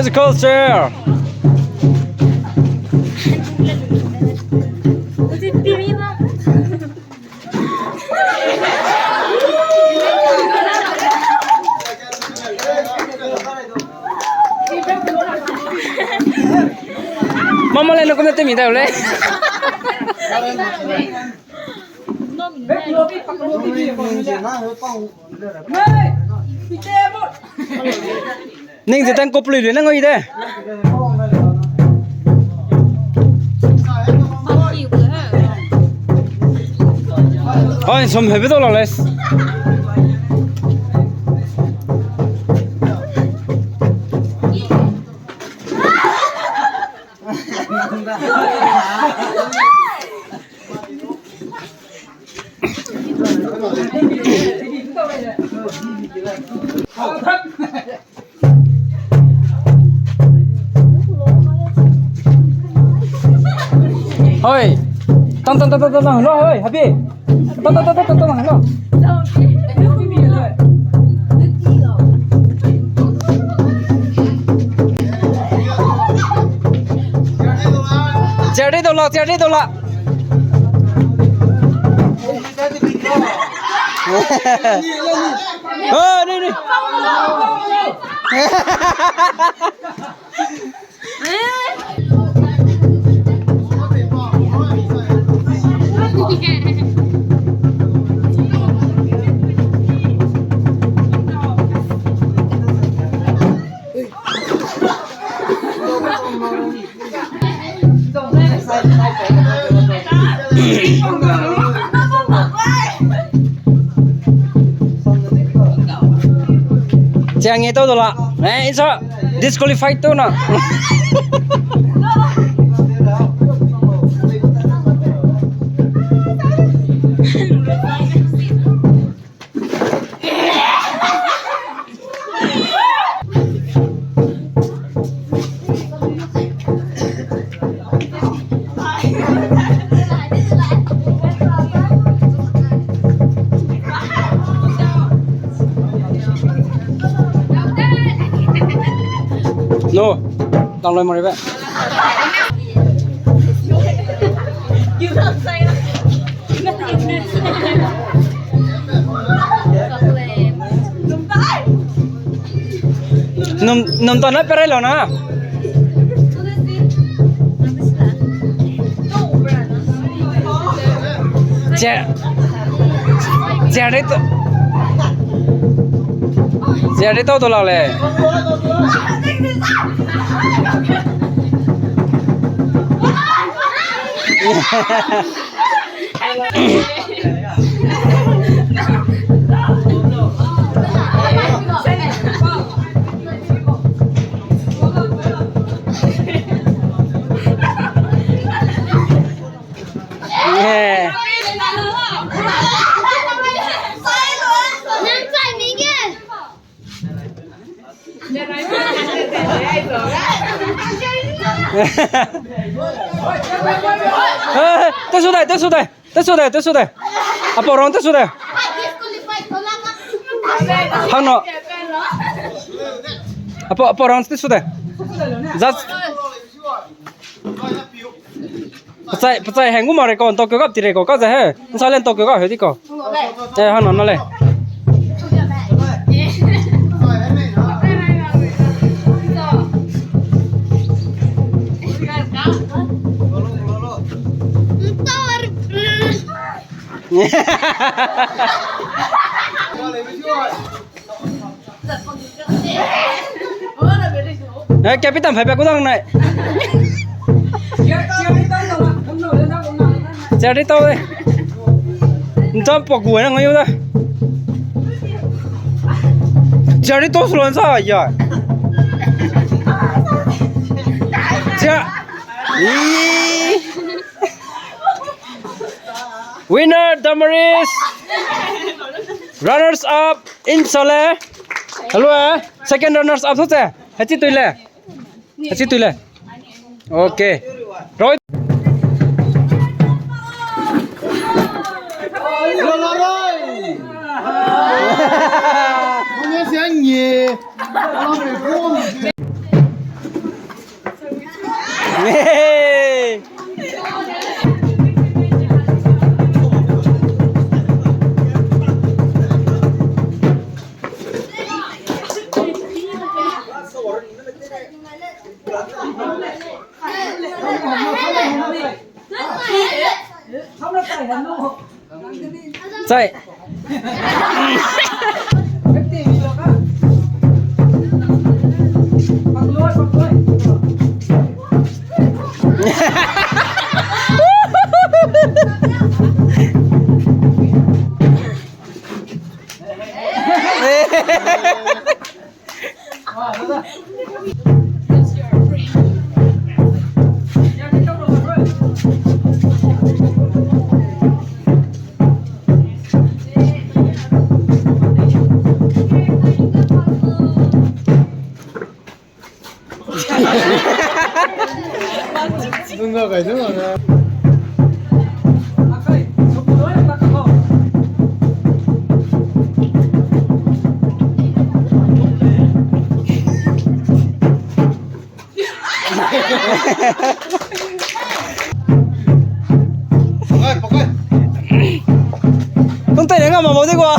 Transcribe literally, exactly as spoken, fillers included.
Musical chair. Mama le no kome te mi da le. Ning ze tang kop lui lui nang oi de. Ai, som hebe dau la les. Hoi. Tang, tang, tang, tang, tang, tang, hello, hoi, happy. Tang, tang, tang, tang, tang, tang, hello. Chair dei dau la, chair dei dau la. Oh, ni, ni. Chiang e tau dola. Eh, isa disqualified tau na. No, download mari be. Num, num tana perai lo na. Che, che re to, che re to to la le. Eh, te su dai, te su dai, te su dai, te su dai. Apau rang te su dai. Hang no. Apau, apau rang te su dai. Just. Pachai, pachai hang gu ma re ko, ntok keu gap ti re ko, ka ze he. Nsa le ntok keu gap he di ko. Eh, hang na na le. Eh, captain, phai pa ku dang nai. Charity tau de. Ncham pa gu na ngai da. Charity tau sulon sa ya. Cha. Ih. Winner, Damaris. Runners up, Insale. Hello, eh. Second runners up, soche. Hachi tuile. Hachi tuile. Okay. Roy. Hey! Chai. Tung tei ne ngam ma bau de gua.